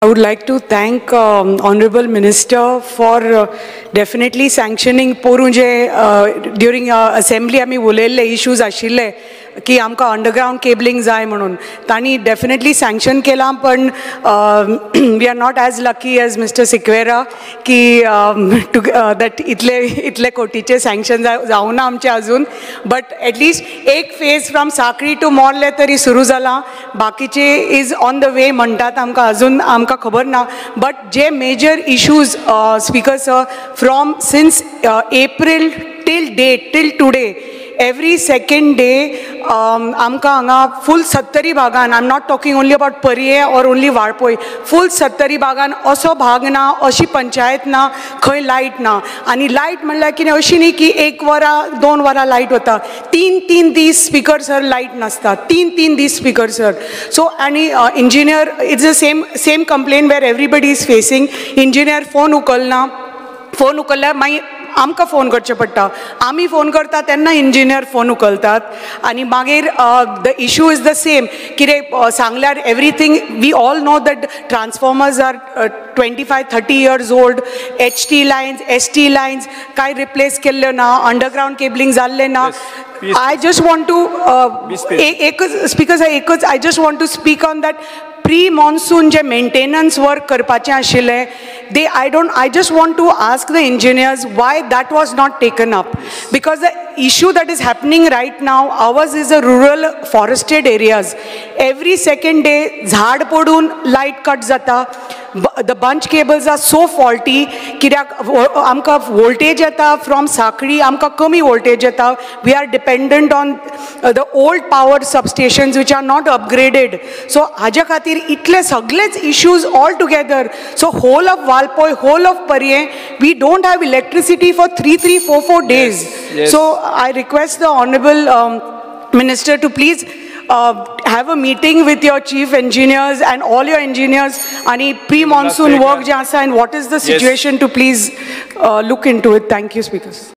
I would like to thank Honorable Minister for definitely sanctioning पोरूं जे during assembly आमी उलयल्ले issues आशिल्ले की आमकां अंडरग्रावंड केबलिंग जाय म्हणून, तांणी डेफिनेटली सँक्शन केलां. पण we are not as lucky as Mister Sequeira की टू that इतले इतले कोटीचे सँक्शन जावना आमचे अजून. बट एटलिस्ट एक फेज फ्रॉम साखळी टू मोर्ले तरी सुरू जालां. बाकीचे is on the way म्हणटात, आमकां अजून आमकां खबर ना. But J major issues, Speaker sir, from since April till date, till today, every second day आमकां हांगा फूल सत्तरी भागान, I am not talking only about Parye or only Valpoi, full Sattari भागान असो भाग ना, अशी पंचायत ना खंय लायट ना. आनी लायट म्हणल्यार कितें, अशी न्ही की एक वरां 2 वरां लायट वता. 3-3 दीस, स्पीकर सर, लायट नासता, 3-3 दीस, स्पीकर सर. सो आनी engineer, it's the same complain where everybody is facing. Engineer phone उखलना. फोन उखल्ल्यार मागीर आमकां फोन करचें पडटा. आमी फोन करता तेन्ना इंजिनियर फोन उखलतात आनी मागीर the issue is the same. कितें सांगल्यार, everything we all know that transformers are 25-30 years old. HT lines, ST lines कांय रिप्लेस केल्ल्यो ना, अंडरग्रावंड केबलिंग जाल्लें ना. I just want to एकच, स्पीकर साहेब, एकच, I just want to speak on that pre monsoon J maintenance work करपाचें आशिल्लें, they I don't I just want to ask the engineers why that was not taken up, because the issue that is happening right now, ours is a rural forested areas. Every second day झाड पडून light cut जाता. The bunch cables are so faulty. कित्याक आमकां voltage येता from साखळी, आमकां कमी voltage येता. We are dependent on the old power substations which are not upgraded. So हाज्या खातीर इतले सगळेच issues all together. So whole of Valpoi, whole of Parye, we don't have electricity for 3, 3, 4, 4 days. So I request the Honorable Minister to please have a meeting with your chief engineers and all your engineers आणि pre-monsoon work जे आसा and what is the situation, to please look into it. Thank you, speakers.